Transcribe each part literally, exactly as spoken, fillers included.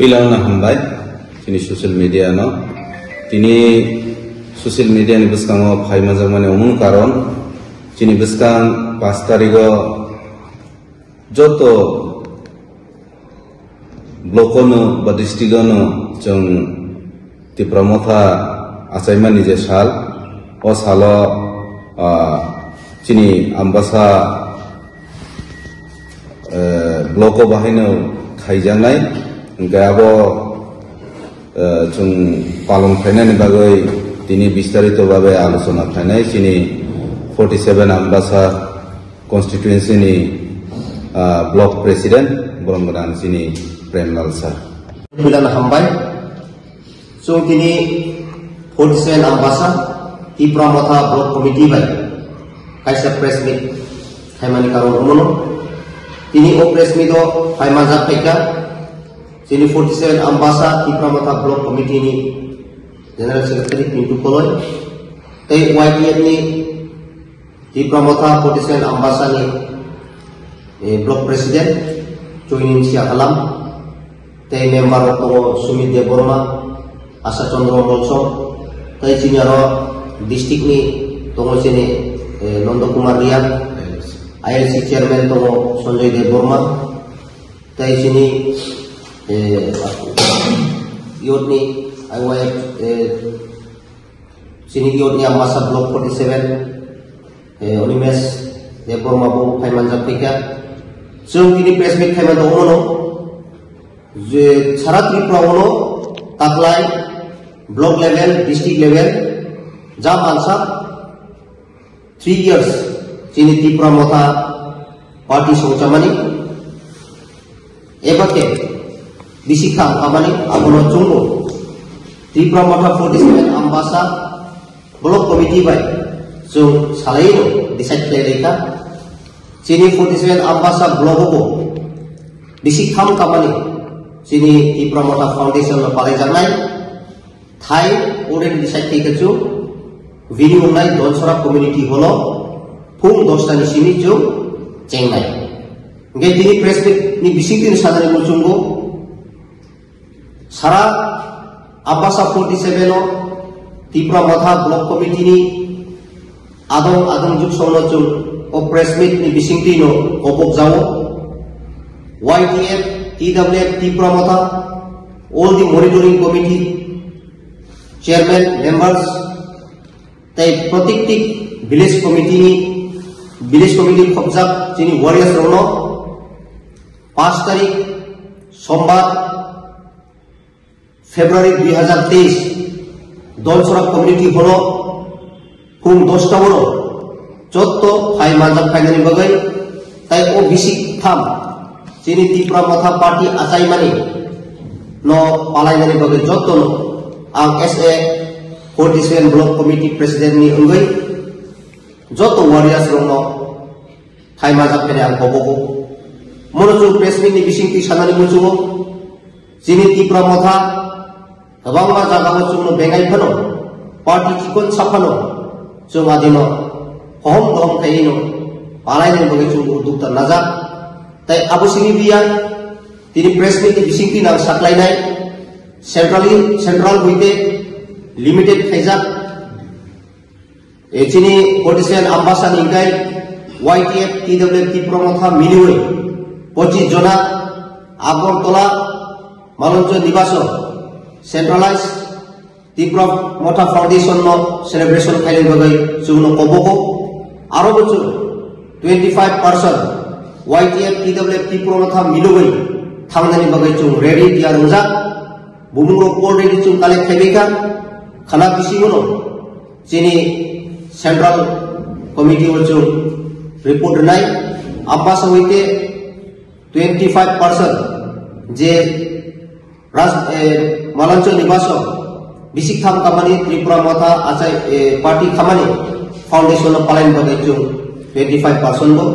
Puilano hambai chini social media no. Tini social media ni bwskango phai manjakmani omo karon chini bwskang paanch tarigo joto block no ba district no chwng Tipra Motha achaimani je sal, o salo, ah, chini Ambasa, eh, block o bahaino khaijaknai, hwnkhe abo, eh, chwng palon khainani bagwi tini bistarito babe alochona khainai chini forty seven Ambasa constituency ni, ah, block president, borom gwnang chini Premlal sir. Puilano hambai. Chwng tini forty seven Ambasa Tipra Motha Block Committee bai kaisa press meet khaimani karon omono. Tini o press meet o phai manjak phaikha chini forty seven Ambasa Tipra Motha Block Committee ni General Secretary Pintu Koloi tei Y T F ni Tipra Motha forty seven Ambasa ni, eh, Block President Choinin Siahalam, tei member rok tongo Sumit Debbarma, Asha Chandra Molsom, tei chini aro district ni tongo chini, eh, Nondo Kumar Riya, I L C chairman tongo Sanjay Debbarma, tei chini, eh, youth ni I Y F, eh, Chini youth ni Ambasa Block forty seven, eh, Animesh Debbarma bo phai manjak phaikha. Chwng tini press meet khaima tongmano je sara Tripura ono taklai block level, district level ja mansa three years chini Tipra Motha party songchamani. Eba khe bisi kha wngkha mani abono chwngno Tipra Motha forty seven Ambasa Block Committee bai chwng salaino decide khlai laikha. Chini forty seven Ambasa Block o bo bisi kha wngkha mani chini Tipra Motha Foundation no palaijaknai. Thai already decide khe khe chwng bini wngnai Donsora Community Hall o phung dos ta ni simi chwng chengnai. Hingke tini press meet ni bising tini sanani muchungo sara Ambasa forty seven o Tipra Motha Block Committee ni adong adong juk songno chwng o press meet ni bising twi no kobok jao. Y T F, T W F, Tipra Motha, all the monitoring committee, chairman, members, tei protikti village committee ni, village committee khopjak chini warriors rokno paanch tarik sombar February dui hazar teis Donsora Community Hall o phung dos ta oro jotto phai manjak phainani bagwi tei o bisik tham chini Tipra Motha Party achaimani no palainani bagwi jotto no ang as a forty seven Block Committee President ni wngwi jotto warriors rokno thai manjak phene ang kobogo. Mono chwng press meet ni bising twi sanani muchungo chini Tipra Motha kwbangma jagao chwngno bengai phano, party chikon sa phano, chwng adino hohom dohom khaino palainani bagwi chwng uddukta najak. Tai abo simi biya tini press meet ni bising twi nang saklainai centrally, central hoite limited khaijak. E chini forty seven Ambasa ni hingkai Y T F, T W F, Tipra Motha miliwi pochis jona Agartala Malonjo Nibaso centralized Tipra Motha Foundation no celebration khainani bagwi chwngno kobogo. Aro bo chwng twenty five percent Y T F, T W F, Tipra Motha miliwi thangnani bagwi chwng ready tiyar wngjak. Bumung rok already chwng collect khaibaikha. Khana bisingo no chini central committee o chwng report rwnai. Ambasa hoite twenty five percent je Raj, eh, Malonjo Nibaso bisik tham kamani Tipra Motha achai, eh, party khamani foundation o palaini bagwi chwng twenty five percent bo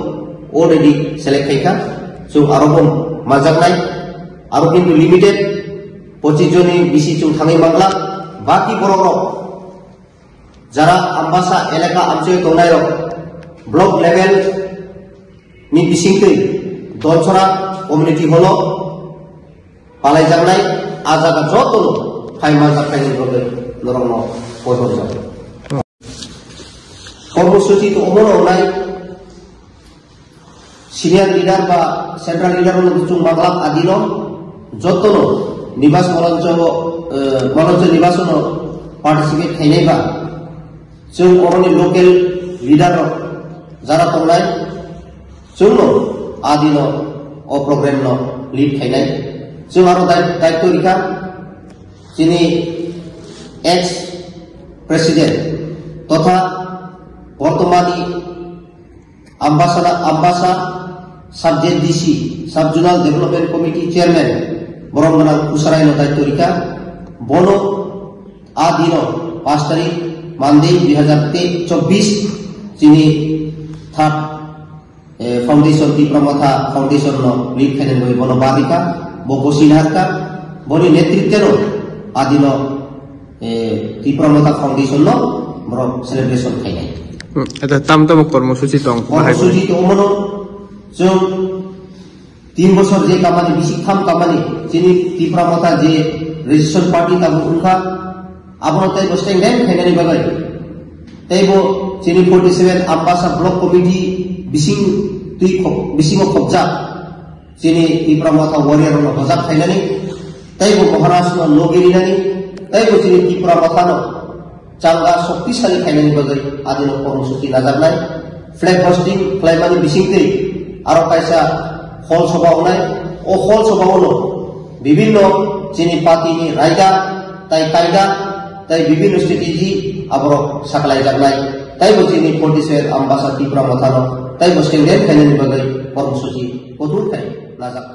already select khaikha. Chwng aro bo manjaknai. Aro kintu limited pochis joni bisi chwng thangwi mangla. Baki borok rok jara Ambasa elaka amchoi tongnai rok block level ni bisingtwi Donsora community hall o palaijaknai, a jaga jotono phai manjak khaini bagwi norokno poito rijak. Kormosuchi to omono wngnai, senior leader ba central leader rokno chwng manglak adino jotono Nibas Moroncho, eh, Moroncho Nibasono participate khainai ba chwng oroni local leader rok jara tongnai, chwngno adino o program no lead khainai. Chwng aro dai-, daityo rikha chini ex president totha bortomani Ambasa, Ambasa Sub Z D C, Sub Zonal Development Committee Chairman, borom gwnang Kusaraino daityo rikha. Bono a dino pash tarik Monday dui hazar chobbish chini third, eh, foundation, Tipra Motha Foundation no lead khainani bagwi bono bar rikha, bo gosina harkha, boni netritwno a dino eh, Tipra Motha Foundation no borok celebration khainai. Hmm, eta tam tamo kormosuchi tong, bahai Kormosuchi tongmano chwng tin bosor je kamani, bisik tham kamani, chini Tipra Motha je resistance party tabuk wngkha, abono teibo stand down khainani bagwi. Teibo chini forty seven Ambasa Block Committee bising twi khop-, bisingo khopjak. Chini Tipra Motha warrior rokno hojak khainani, teibo Maharaj no logi rinani, teibo chini Tipra Motha no changa shoktisali khainani bagwi adino kormosuchi najaknai. Flag hosting khlaimani bisingtwi aro kaisa hol soba wngnai. O hol soba ono bibinno chini party ni raida tai kaida tai bibinno strategy aborok saklaijaknai. Teibo chini forty seven Ambasa Tipra Motha no teibo stand down khainani bagwi kormosuchi kothor khai najak.